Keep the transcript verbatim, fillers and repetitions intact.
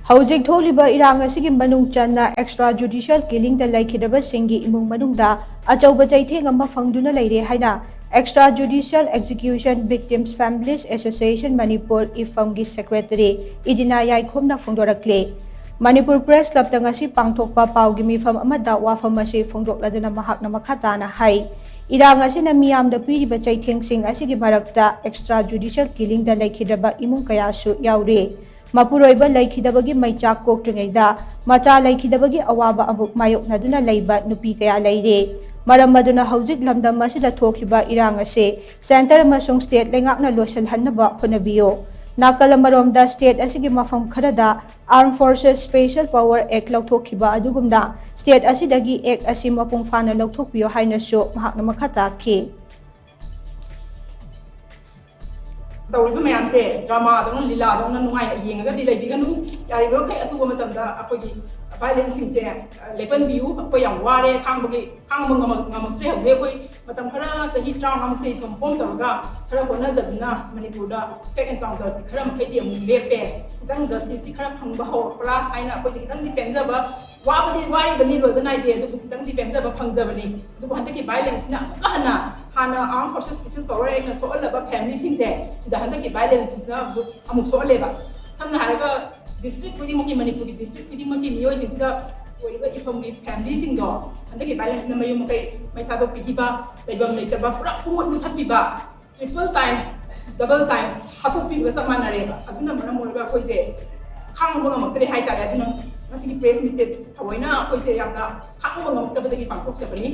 ꯍꯧꯖꯤꯛ ꯊꯣꯛꯂꯤꯕ ꯏꯔꯥꯡ ꯑꯁꯤꯒꯤ ꯃꯅꯨꯡ ꯆꯟꯅ extra judicial killingꯗ ꯂꯩꯈꯤꯗ꯭ꯔꯕꯁꯤꯡꯒꯤ ꯏꯃꯨꯡ ꯃꯅꯨꯡꯗ ꯑꯆꯧꯕ ꯆꯩꯊꯦꯡ ꯑꯃ ꯐꯪꯗꯨꯅ ꯂꯩꯔꯦ ꯍꯥꯏꯅ Extra Judicial Execution Victims Families Association Manipur, ꯏꯐꯝꯒꯤ secretary ꯏꯗꯤꯅꯥ ꯌꯥꯏꯈꯣꯝꯅ ꯐꯣꯡꯗꯣꯔꯛꯂꯤ꯫ Manipur Press Clubꯇ ꯉꯁꯤ ꯄꯥꯡꯊꯣꯛꯄ ꯄꯥꯎꯒꯤ ꯃꯤꯐꯝ ꯑꯃꯗ ꯋꯥꯐꯝ ꯑꯁꯤ ꯐꯣꯡꯗꯣꯛꯂꯗꯨꯅ ꯃꯍꯥꯛꯅ ꯃꯈꯥ ꯇꯥꯅ ꯍꯥꯏ, ꯏꯔꯥꯡ ꯑꯁꯤꯅ ꯃꯤꯌꯥꯝꯗ ꯄꯤꯔꯤꯕ ꯆꯩꯊꯦꯡꯁꯤꯡ ꯑꯁꯤꯒꯤ ꯃꯔꯛꯇ extra judicial killingꯗ ꯂꯩꯈꯤꯗ꯭ꯔꯕ ꯏꯃꯨꯡ ꯀꯌꯥꯁꯨ ꯌꯥꯎꯔꯤ꯫ ꯃꯄꯨꯔꯣꯏꯕ ꯂꯩꯈꯤꯗꯕꯒꯤ ꯃꯩꯆꯥꯛ ꯀꯣꯛꯇ꯭ꯔꯤꯉꯩꯗ ꯃꯆꯥ ꯂꯩꯈꯤꯗꯕꯒꯤ ꯑꯋꯥꯕ ꯑꯃꯨꯛ ꯃꯥꯌꯣꯛꯅꯗꯨꯅ ꯂꯩꯕ ꯅꯨꯄꯤ ꯀꯌꯥ ꯂꯩꯔꯤ꯫ ꯃꯔꯝ ꯑꯗꯨꯅ ꯍꯧꯖꯤꯛ ꯂꯝꯗꯝ ꯑꯁꯤꯗ ꯊꯣꯛꯂꯤꯕ ꯏꯔꯥꯡ ꯑꯁꯤ centre ꯑꯃꯁꯨꯡ state ꯂꯩꯉꯥꯛꯅ ꯂꯣꯏꯁꯤꯜꯍꯟꯅꯕ ꯍꯣꯠꯅꯕꯤꯌꯨ꯫ ꯅꯥꯀꯜ ꯑꯃꯔꯣꯝꯗ state ꯑꯁꯤꯒꯤ ꯃꯐꯝ ꯈꯔꯗ Armed Forces Special Power Act ꯂꯧꯊꯣꯛꯈꯤꯕ ꯑꯗꯨꯒꯨꯝꯅ state ꯑꯁꯤꯗꯒꯤ act ꯑꯁꯤ ꯃꯄꯨꯡ ꯐꯥꯅ ꯂꯧꯊꯣꯛꯄꯤꯌꯨ ꯍꯥꯏꯅꯁꯨ ꯃꯍꯥꯛꯅ ꯃꯈꯥ ꯇꯥꯈꯤ꯫ ꯇꯧꯔꯤꯕ ꯃꯌꯥꯝꯁꯦ dramaꯗꯧꯅ, ꯂꯤꯂꯥꯗꯧꯅ ꯅꯨꯡꯉꯥꯏꯅ ꯌꯦꯡꯉꯒꯗꯤ ꯂꯩꯕꯤꯒꯅꯨ꯫ ꯌꯥꯔꯤꯕꯃꯈꯩ ꯑꯊꯨꯕ ꯃꯇꯝꯗ ꯑꯩꯈꯣꯏꯒꯤ violenceꯁꯤꯡꯁꯦ ꯂꯦꯞꯍꯟꯕꯤꯌꯨ꯫ ꯑꯩꯈꯣꯏ ꯌꯥꯝ ꯋꯥꯔꯦ, ꯈꯥꯡꯕꯒꯤ, ꯈꯥꯡꯕ ꯉꯝꯃꯛ-, ꯉꯝꯃꯛꯇ꯭ꯔꯦ꯫ ꯍꯧꯖꯤꯛ ꯑꯩꯈꯣꯏ ꯃꯇꯝ ꯈꯔ, ꯆꯍꯤ ꯇꯔꯥꯃꯉꯥꯃꯨꯛꯁꯦ ꯏꯊꯣꯝ ꯐꯣꯝ ꯇꯧꯔꯒ ꯈꯔ ꯍꯣꯠꯅꯖꯗꯨꯅ ꯃꯅꯤꯄꯨꯔꯗ fake encounterꯁꯦ ꯈꯔ ꯃꯈꯩꯗꯤ ꯑꯃꯨꯛ ꯂꯦꯞꯄꯦ꯫ ꯈꯤꯇꯪ justiceꯁꯤ ꯈꯔ ꯐꯪꯕ ꯍꯧꯔꯛꯄ꯭ꯔꯥ ꯍꯥꯏꯅ ꯑꯩꯈꯣꯏꯁꯦ ꯈꯤꯇꯪꯗꯤ ꯄꯦꯟꯖꯕ, ꯋꯥꯕꯗꯤ ꯋꯥꯔꯤꯕꯅꯤ ꯂꯣꯏꯕ ꯅꯥꯏꯗꯦ, ꯑꯗꯨꯕꯨ ꯈꯤꯇꯪꯗꯤ ꯄꯦꯟꯖꯕ ꯐꯪꯖꯕꯅꯤ꯫ ꯑꯗꯨꯕꯨ ꯍꯟꯗꯛꯀꯤ violenceꯁꯤꯅ ꯑꯃꯨꯛꯀ ꯍꯟꯅ, ꯍꯥꯟꯅ Armed Forces Special Power Actꯅ ꯁꯣꯛꯍꯜꯂꯕ familyꯁꯤꯡꯁꯦ ꯁꯤꯗ ꯍꯟꯗꯛꯀꯤ violenceꯁꯤꯅ ꯑꯃꯨꯛ ꯁꯣꯛꯍꯜꯂꯦꯕ꯫ ꯁꯝꯅ ꯍꯥꯏꯔꯒ district ꯈꯨꯗꯤꯡꯃꯛꯀꯤ, ꯃꯅꯤꯄꯨꯔꯒꯤ district ꯈꯨꯗꯤꯡꯃꯛꯀꯤ ꯃꯤꯑꯣꯏꯁꯤꯡꯁꯤꯗ ꯑꯣꯏꯔꯤꯕ ꯏꯐꯝꯒꯤ familyꯁꯤꯡꯗꯣ ꯍꯟꯗꯛꯀꯤ violenceꯅ ꯃꯌꯨꯝ ꯃꯀꯩ ꯃꯩ ꯊꯥꯗꯣꯛꯄꯤꯈꯤꯕ, ꯂꯩꯐꯝ ꯂꯩꯇꯕ, ꯄꯨꯔꯥ ꯄꯨꯡꯃꯨꯠ ꯃꯨꯊꯠꯄꯤꯕ, triple times, double times ꯍꯥꯠꯇꯣꯛꯄꯤꯕꯒ ꯆꯞ ꯃꯥꯟꯅꯔꯦꯕ꯫ ꯑꯗꯨꯅ ꯃꯔꯝ ꯑꯣꯏꯔꯒ ꯑꯩꯈꯣꯏꯁꯦ ꯈꯥꯡꯕ ꯉꯝꯃꯛꯇ꯭ꯔꯦ ꯍꯥꯏꯇꯥꯔꯦ꯫ ꯑꯗꯨꯅ ꯉꯁꯤꯒꯤ press meetꯁꯦ ꯊꯑꯣꯏꯅ ꯑꯩꯈꯣꯏꯁꯦ ꯌꯥꯝꯅ ꯈꯥꯡꯕ ꯉꯝꯃꯛꯇꯕꯗꯒꯤ ꯄꯥꯡꯊꯣꯛꯆꯕꯅꯤ꯫